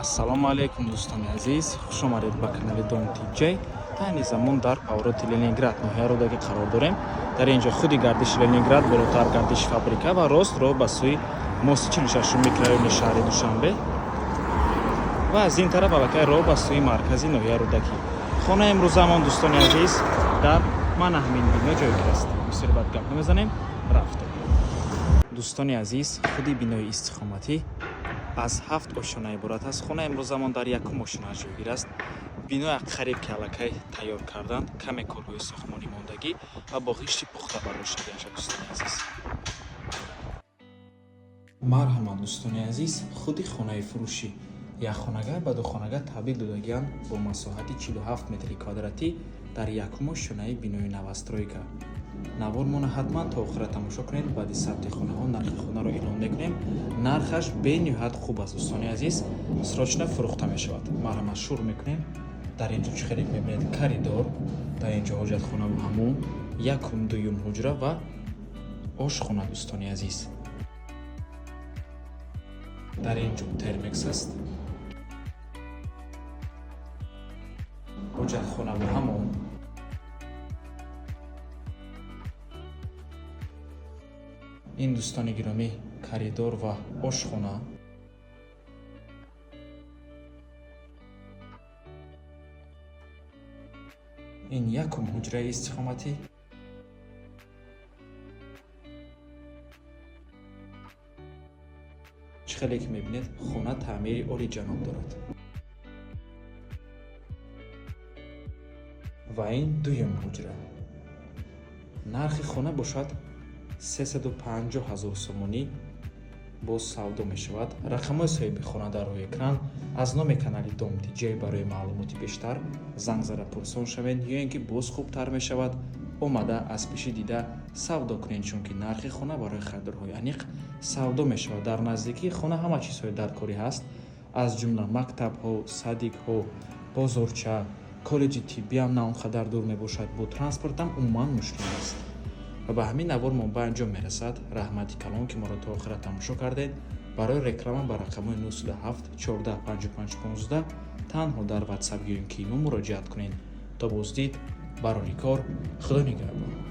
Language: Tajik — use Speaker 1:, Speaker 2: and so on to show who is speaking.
Speaker 1: Ассалому алайкум, дӯстони азиз, хуш омадед ба канали Дом ТJ. Айни замон дар повороти Ленинград, ноҳияи Рӯдакӣ қарор дорем. Дар ин ҷо худи гардиши Ленинград, болотар гардиши фабрика ва рост роҳ ба сӯи мости 46 микрорайони шаҳри Душанбе ва аз ин тараф аллакай роҳ ба сӯи маркази ноҳияи Рӯдакӣ. Хонаи имрӯзамон, дӯстони азиз, дар мана ҳамин бино ҷойгир аст. Бисёр бад гап намезанем, рафтем. Дӯстони азиз, худи бинои истиқоматӣ аз ҳафт ошёна иборат аст. Хонаи имрӯзамон дар якум ошёна ҷойгир аст. Биноя қариб ки аллакай тайёр карданд, каме корҳои сохтмонӣ мондагӣ ва бо ғишти пухта бардоштагиаша, дӯстони азиз. Марҳамат, дӯстони азиз, худи хонаи фурӯшӣ якхонага ба духонага табдил додагианд бо масоҳати 47 метри квадратӣ дар якум ошёнаи бинои новостройка. Навормона ҳатман то охира тамошо кунед. Баъди сабти хонаҳо нархи хонаро эълон мекунем. Нархаш бениҳоят хуб аст, дӯстони азиз, срочно фурӯхта мешавад. Марҳамат, шурӯъ мекунем. Дар ин ҷо чӣ хеле мебинед, коридор, дар ин ҷо ҳоҷатхонаву ҳаммом, якум, дуюм ҳуҷра ва ошхона. Дӯстони азиз, дар ин ҷо термекс аст, ҳоҷатхонаву ҳаммом. Ин, дӯстони гиромӣ, коридор ва ошхона. Ин якум ҳуҷраи истиқоматӣ. Чӣ хеле ки мебинед, хона таъмири олиҷаноб дорад. Ва ин дуюм ҳуҷра. Нархи хона бошад 350 ҳазор сомонӣ, боз савдо мешавад. Рақамҳои соҳиби хона дар рӯи экран. Аз номи канали Дом ТJ барои маълумоти бештар занг зада пурсон шавед ё ин ки боз хубтар мешавад, омада аз пешӣ дида савдо кунед, чунки нархи хона барои харидорҳои аниқ савдо мешавад. Дар наздикии хона ҳама чизҳои даркорӣ ҳаст, аз ҷумла мактабҳо, садикҳо, бозорча, коллеҷи тиббиам на он қадар дур мебошад, бо транспортам умуман мушкил нест. Ва ба ҳамин навормон ба анҷом мерасад. Раҳмати калон, ки моро то охира тамошо кардед. Барои реклама ба рақамҳои 97 14 55 15 танҳо дар Ватсап ё ин ки имо муроҷиат кунед. То боздид, барори кор, Худо нигаҳбон.